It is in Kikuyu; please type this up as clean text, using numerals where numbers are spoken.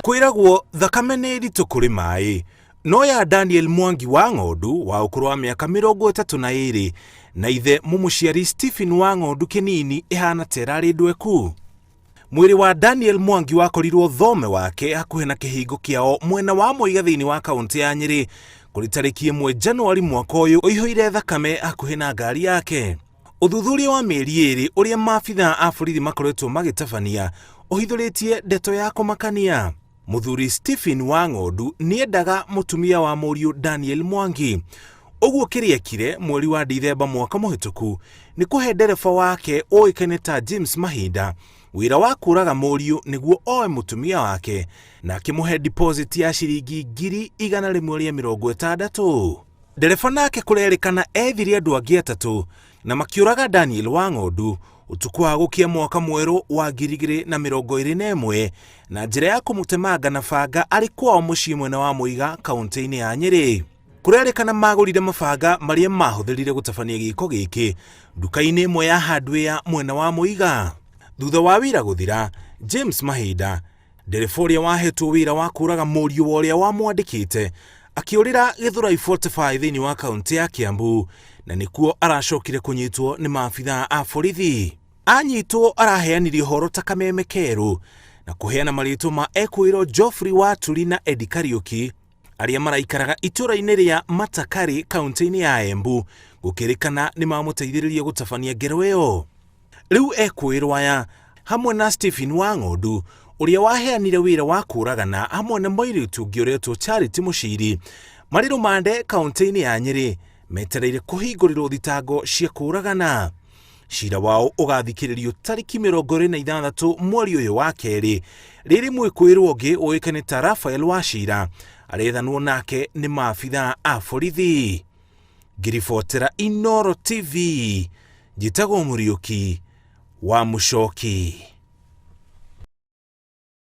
Kwĩragwo thakame nĩ ritũ kũrĩ maĩ no ya Daniel Mwangi wa Ng'ondu wa ũkũrũ wa mĩaka 32 na ithe mũmũciari Stephen wa Ng'ondu kĩnini ĩhana ta ĩrarĩ ndweku. Mwĩrĩ wa Daniel Mwangi wakorirwo thome wake hakuhĩ na kĩhingo kĩao mwena wa Mũiga thĩinĩ wa kaũntĩ ya Nyĩrĩ kũrĩ tarĩki 1 Januari mwaka ũyũ ũihũire thakame hakuhĩ na ngari yake. Ũthuthuria wa mĩeri 2 ũrĩa maabithaa a borithi makoretwo magĩtabania ũhithũrĩtie ndeto ya kũmakania. Mũthuri Stephen wa Ng'ondu nĩendaga mũtumia wa mũriũ Daniel Mwangi. Ũguo kĩrĩa ekire mweri wa Dithemba mwaka mũhĩtũku nĩ kũhe ndereba wake ũĩkaine ta James Mahinda wĩra wa kũraga mũriũ nĩguo oe mũtumia wake na akĩmũhe deposit ya ciringi 160,000. Ndereba nake kũrerĩkana ethire andũ angĩ atatũ na makĩũraga Daniel wa Ng'ondu ũtukũ wa gũkia mwaka mwerũ wa 2021 na njĩra ya kũmũtemanga na banga arĩ kwao mũciĩ mwena wa Mũiga kaũntĩ-inĩ ya Nyĩrĩ. Kũrerĩkana magũrire mabanga marĩa mahũthĩrire gũtabania gĩko gĩkĩ nduka-inĩ ĩmwe ya hardware mwena wa Mũiga. Thutha wa wĩra gũthira, James Mahinda Ndereba ũrĩa wahetwo wĩra wa kũũraga mũriũ wa ũrĩa wamwandĩkĩte akĩũrĩra Gĩthũrai 45 thĩinĩ wa kaũntĩ ya Kiambu na nĩkuo aracokire kũnyitwo nĩ maabithaa a borithi. Anyitwo araheanire ũhoro ta kameme kerũ na kũheana marĩtwa ma ekũĩrwo Geoffrey Waturi na Eddie Kariũki arĩa maraikaraga itũra-inĩ rĩa Matakari kaũntĩ-inĩ ya Embu gũkĩrĩkana nĩ mamũteithĩrĩria gũtabania ngero ĩyo. Rĩu ekũĩrwo aya hamwe na Stephen wa Ng'ondu ũrĩa waheanire wĩra wa kũũragana hamwe na mũirĩtu ũngĩ ũretwo Charity Mũciri marĩ rũmande kaũntĩ-inĩ ya Nyĩrĩ metereire kũhingũrĩrwo thitango cia kũũragana. Cira wao ũgathikĩrĩrio tarĩki 26 mweri ũyũ wa kerĩ rĩrĩ mwĩkũĩrwo ũngĩ ũĩkaine ta Raphael Wachira arethanwo nake nĩ maabithaa a borithi. Ngĩribotera Inooro TV, njĩtagwo Mũriũki wa Mũcoki.